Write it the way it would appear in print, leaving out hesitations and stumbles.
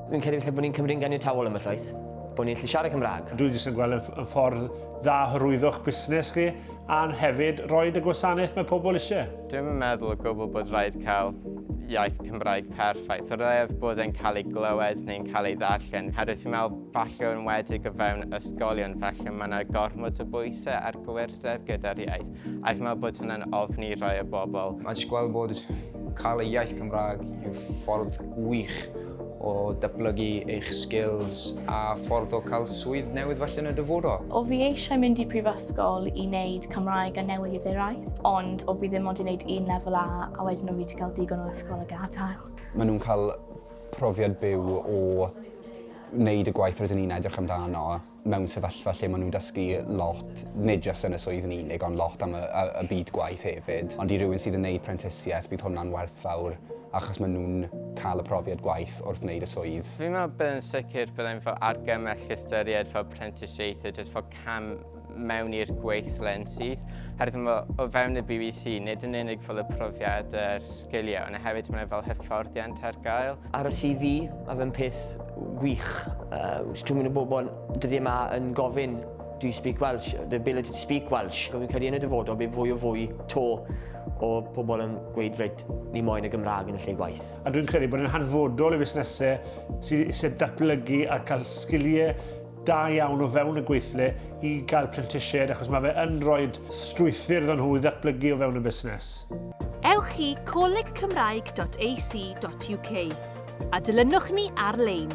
Fi'n credu falle bod ni'n cymryd yn ganiataol am y llwyth, bod ni'n gallu siarad Cymraeg. Dwi jyst yn gweld yn ffordd dda hyrwyddo'ch busnes chi a hefyd roed y gwasanaeth mae pobl eisiau. Dwi'm yn meddwl o gwbl bod rhaid cael iaith Cymraeg perffaith. O leiaf bod e'n cael ei glywed neu'n cael ei ddarllen. Herwydd fi'n meddwl falle yn enwedig o fewn ysgolion, falle mae yna gormod o bwysau ar gywirdeb gyda'r iaith. A fi'n meddwl bod hwnna'n ofni rhai o bobl. Mae jyst gweld bod cael y iaith Cymraeg yw ffordd gwych o datblygu eich skills a ffordd o cael swydd newydd falle yn y dyfodol. O fi eisiau mynd i prifysgol i wneud Cymraeg a newyddiaduraeth, ond o fi ddim ond i wneud un lefel A a wedyn o fi wedi cael digon o ysgol a gadael. Maen nhw'n cael profiad byw o wneud y gwaith rydyn ni'n edrych amdano mewn sefyllfa lle maen nhw'n dysgu lot, nid jyst yn y swydd yn unig, ond lot am y, y, y byd gwaith hefyd. Ond i rywun sydd yn neud prentisiaeth, bydd hwnna'n werthfawr achos maen nhw'n cael y profiad gwaith wrth wneud y swydd. Fi'n meddwl bydd yn sicr byddai'n fel argymell ystyried fel prentisiaethau, jyst fel cam mewn i'r gweithle yn syth. Herwydd mae o fewn y BBC, nid yn unig fel y profiad yr sgiliau, ond hefyd mae'n fel hyfforddiant ar gael. Ar y CV, mae fe'n peth gwych. Dwi'n mynd o bobl dyddiau yma yn gofyn, do you speak Welsh? The ability to speak Welsh. Fi'n credu yn y dyfodol bydd fwy o fwy to o pobl yn gweud, reit, ni moyn y Gymraeg yn y lle gwaith. A dwi'n credu bod yn hanfodol i fusnesau sydd eisiau datblygu a cael sgiliau da iawn o fewn y gweithle i gael prentisiaid achos mae fe yn rhoi strwythur iddyn nhw i ddatblygu o fewn y busnes. Ewch i colegcymraeg.ac.uk a dilynwch ni ar-lein.